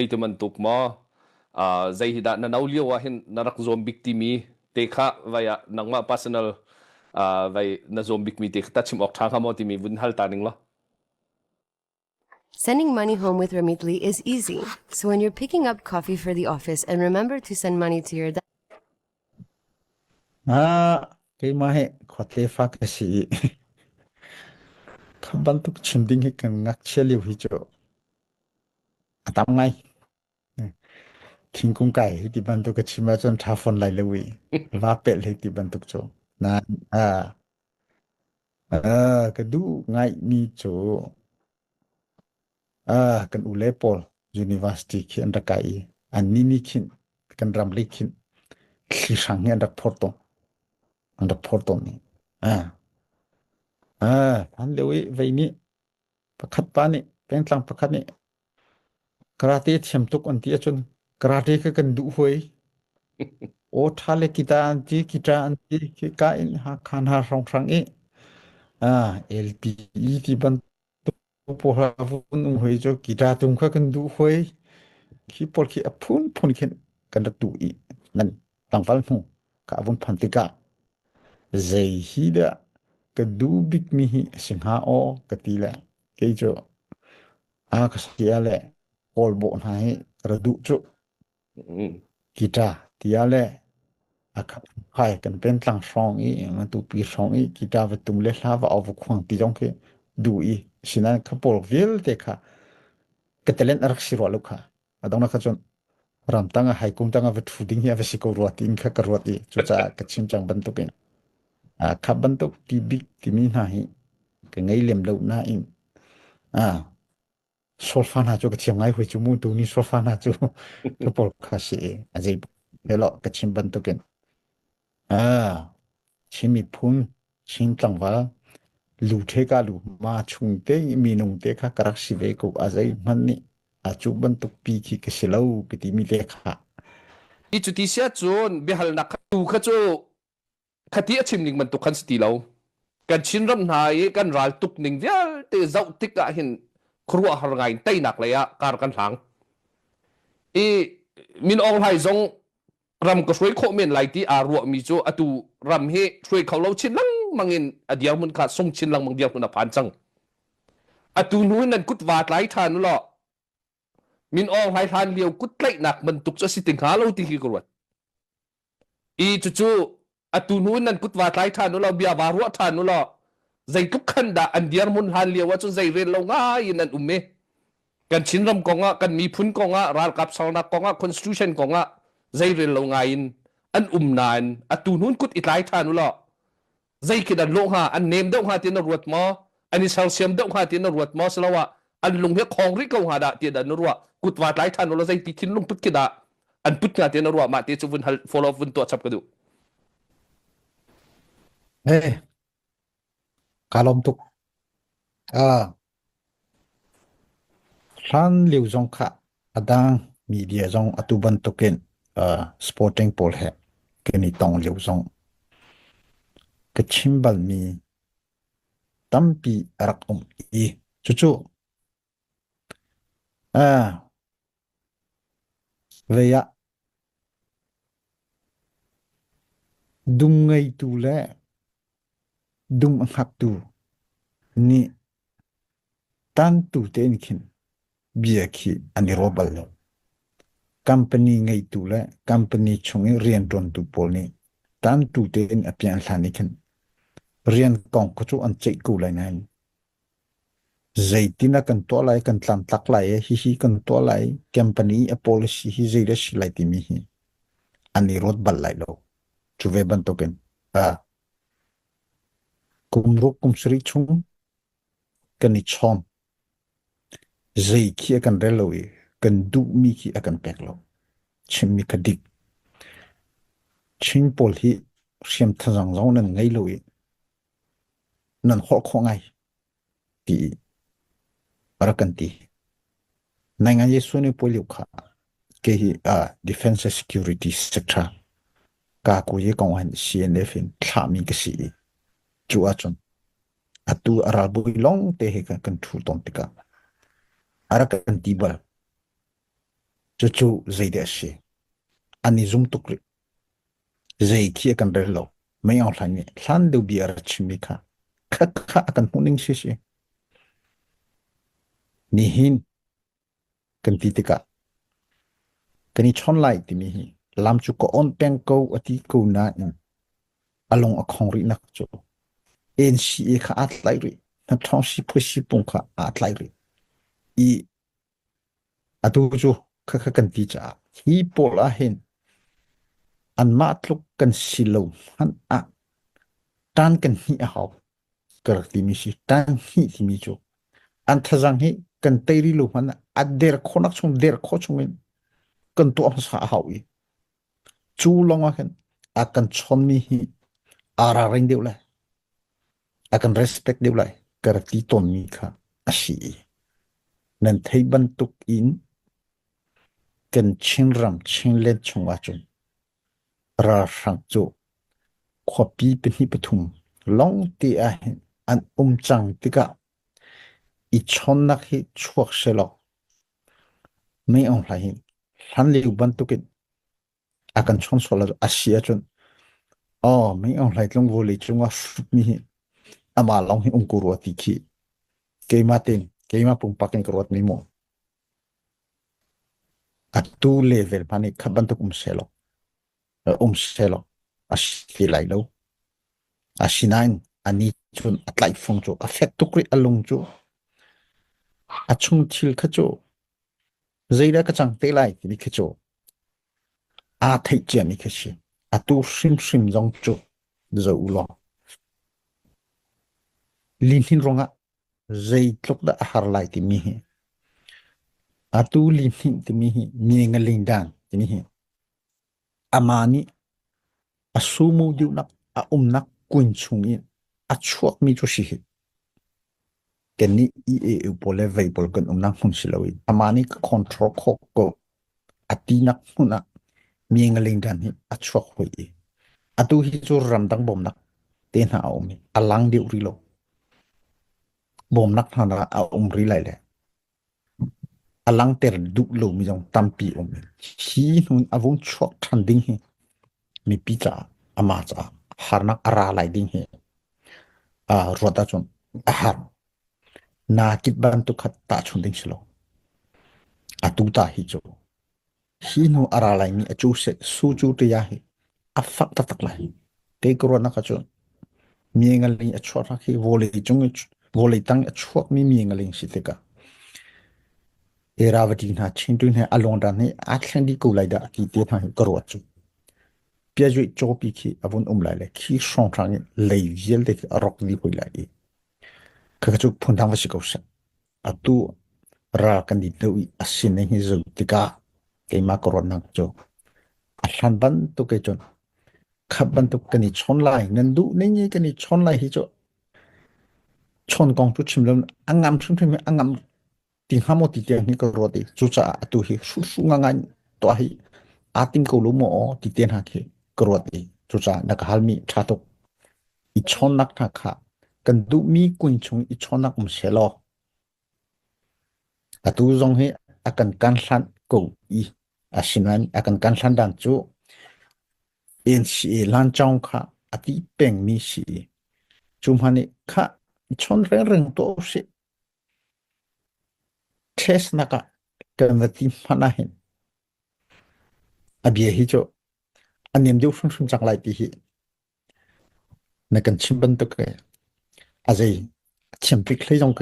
Ti bantuk maw zei hi dah na no lio ah hin na rak zuam bik timi te kha vai ah nangmah personal vai na zuam bikmi te kha ta chim awk ṭha hnga maw timi vun hal ta ning law. Sending money home with Remitly is easy. So when you're picking up coffee for the office and remember to send money to your Ah, keimah hi khuate fa ka si i kha bantuk chim ding hi kan ngakchia lio hi cu a tam ngai. Thingkung kai hi ti bantuk ka chim ahcun ṭha fawn lai lo i va pelh hi ti bantuk cu. Nain ah, ah, ka duh ngaihmi cu ah, kan ule pawl university khi an rak kai i annih nih khin kan ram lei khin thli hrang hi an rak phor tawn. An rak phor tawn i ah, ah, hlan lio i vei nih pakhat pa nih pengtlang pakhat nih karate thiam tuk an ti ahcun karate kha kan duh huai. Aw ṭha le kita an ti, kita an ti, ka in Hakha hna hrawnghrang i ah LPE ti bantuk pawl vun um hoi cu kita tum kha kan duh huai. Khi pawl khi a phunphun khin kan rak duh i nan tlangval hnu ka vun phan tikah zei hi dah ka duh bikmi hi a si hnga aw ka ti le kei cu a ka sia le kawl bawh hna hi ka ra duh cu guitar tiah le a khai kan pentlang hrawng i tupi hrawng i guitar va tum le hla va au va khuang ti zong khi duh i sinain kha pawl vialte kha ka talent a rak si rua lo kha a dongnak kha cun ramtang ah haikung tang ah va ṭhu ding hi a va si ko rua tiin kha ka ruat i cucaah ka chim cang bantukin kha bantuk ti bik timi hna hi ka ngei lem lo nain ah solfa hna cu ka thiam ngai hoi cu mu tu ni solfa hna cu ka pawl kha si i a zei helo ka chim bantukin ah Chin miphun Chin tlangval lu the ka lu ma chung te minung te kha ka rak si ve ko a zei hmanh nih a cu bantuk pi khi ka si lo ka ti mi te kha I cuti sia cun biahalnak kha tu kha cu khati a chim ning bantuk khan si ti lo. Kan Chinram hna i kan ral tuk ning vialte zoh tik ah hin khuaruahhar ngai in teinak lei ah kar kan hlang. I Min Aung Hlaing zong ram ka hruai khawh men lai ti aa ruahmi cu atu ram hi hruai kho lo chin lengmang in a dirhmun kha sung chin lengmang dirhmun a phan cang. Atu hnu in nan kut vaa tlai ṭhan u law Min Aung Hlaing hlan lio kut tlaihnak bantuk cu a si ti hnga lo ti hi ka ruat. I cucu atu hnu in nan kut vaa tlai ṭhan u law bia vaa ruah ṭhan u law zeitluk khan dah an dirhmun hlan lio ahcun zei rel lo ngai in an um i kan Chinram kong ah kan miphun kong ah ralkap sernak kong ah constitution kong ah zei rel lo ngai in an um nain atu hnu in kut i tlai ṭhan u law zei khi an lawh hnga an nem deuh hnga ti na ruat maw an i sersiam deuh hnga ti na ruat maw siloah an lung hi khong rih ko hnga dah ti dah na ruah kut va tlai ṭhan ulaw zei ti thinlung put khi dah an put hnga ti na ruah mah ti cu vun hal follow up vun tuah chap ka duh Hey, ka lawm tuk. Ah, hlan lio zong kha a dang media zong atu bantukin uh, sporting pawl he kan i tong lio zong ka chim balmi tampi a rak um i cucu ah vei ah dum ngeitu le dum a hngaktu nih Tantu tein khin bia khi an i ruah bal lo. Company ngeitu le company chung i rianṭuantu pawl nih tantu tein a pian hlan i khin rian kong kha cu an ceih ko lai nain zeitin ah kan tuah lai, kan tlamtlak lai i hihi kan tuah lai, company a policy hi zei dah si lai timi hi an i ruat bal lai lo. Cu ve bantukin uh, kum ruk kum sarih chung kan i chawm. Zei khi a kan rel lo i kan duhmi khi a kan pek lo. Chimmi kha dik. Chin pawl hi hriam thazang zong nan ngei lo i nan holh khawh ngai ti a rak kan ti. Nai ngan Jesuh nih puai lio kha ke hi uh, defense and security sector ka ku ye kong han CNF in thlahmi ka si i cu ahcun Atu a ralbawi lawng te he kan ṭhu tawn tikah a rak kan ti bal. Cucu zeidah a si? An i zum tuk rih. Zei khi a kan rel lo. Mei Aung Hlaing nih hlan deuh bia a rak chimmi kha khat kha a kan hmuh ning si si. Nihin kan ti tikah kan i chawn lai timi hi lam cu ka on peng ko a ti ko nain a lung a khong rih nak cu NCA kha aa tlaih rih. Hnaṭhawng siphuai pung kha aa tlaih rih. I Atu cu khakha kan ti caah hi pawl ah hin anmah tluk kan si lo hmanh ah ṭan kan hnih a hau ka rak timi si. Ṭan hnih timi cu an thazaang hi kan tei rih lo hmanh ah a der khawhnak chung der khawh chung in kan tuah hmasa a hau i cu lawng ah khin a kan chawnmi hi aa ralring deuh lai. A kan respect deuh lai ka rak ti tawnmi kha a si i nan theih bantuk in kan Chinram Chinland chung ahcun ralhrang cu khuapi pahnih pathum lawng te ahhin an um cang tikah i chawnnak hi chuak sehlaw mei Aung Hlaing hi hlan lio bantukin a kan chawn sual a si ahcun aw Ming Aung Hlaing tlung vawlei cungah hrutmi hi amah lawng hi um ko rua ti khi keimah tein keimah pumpak in ka ruat mi mu atu level hmanh hi khat bantuk um selaw um selaw a si lai lo asinain ani cun a tlaih fung cu a fek tuk rih a lung cu a chung thil kha cu zeidah ka cang te lai timi khi cu aa theih ciami khi si. Atu hrimhrim zong cu zo u law lihnin ruangah zeitluk dah a har lai timi hi atu lihnin timi hi mi ngaling dan timi hi amah nih a sumu deuhnak a umnak kun chung in a chuakmi cu si hi. Kannih EAU pawl le vei pawl kan umnak hmun si lo i amah nih ka control khawh ko a tinak hmun ah mi ngaling dan hi a chuak hoi i atu hi cu ramdang bawmnak te hna a um i a lang deuh rih lo. Bawmnak hna a um rih lai le a langhter duh lomi zong tampi um i hi hnun a vung chuak ṭhan ding hi mipi caah amah caah harnak a ra lai ding hi ruat ahcun a har. Naa kip bantuk kha tahchun ding si lo. Atu ta hi cu Hi hnu a ra laimi a cu su cu tia hi a fak taktak lai. Kei ka ruahnak ahcun mi ngaling a chuahnak hi vawlei cung i vawlei tang a chuakmi mi ngaling si tikah Iravati hna Chintu hna a lungdan hi aa thleng dih ko lai dah ti te hna hi ka ruat cu. Piazuih cawpi khi a vun um lai le khi hrawnghrang in lei vialte khi a rok dih hoi lai i khakha cu phundang va si ko seh. Atu ral kan i do i a sining hi zoh tikah keimah ka ruahnak cu a hlan bantuk i cun khat bantuk kan i chawn lai nan duh ning i kan i chawn lai hi cu chawn kong cu chim lo a ngam hrimhrim hi a ngam ti hnga maw ti tiang hi ka ruat i cucaah atu hi hruhru ngangai tuah hi aa tim ko lo maw ti te hna khi ka ruat i cucaah na ka halmi ṭha tuk i chawnnak hna kha kan duhmi kun chung i chawnnak um selaw atu zong hi a kan kan hlan ko i asinain a kan kan hlan dan cu NCA lancawng kha a ti pengmi si i cu hman i kha chawn rengreng tuah usih test nak ah kan va ti hmanh ahhin a bia hi cu a niam deuh hrimhrim cang lai ti hi Na kan chimh bantuk a zei a thiam bik hlei zong ka.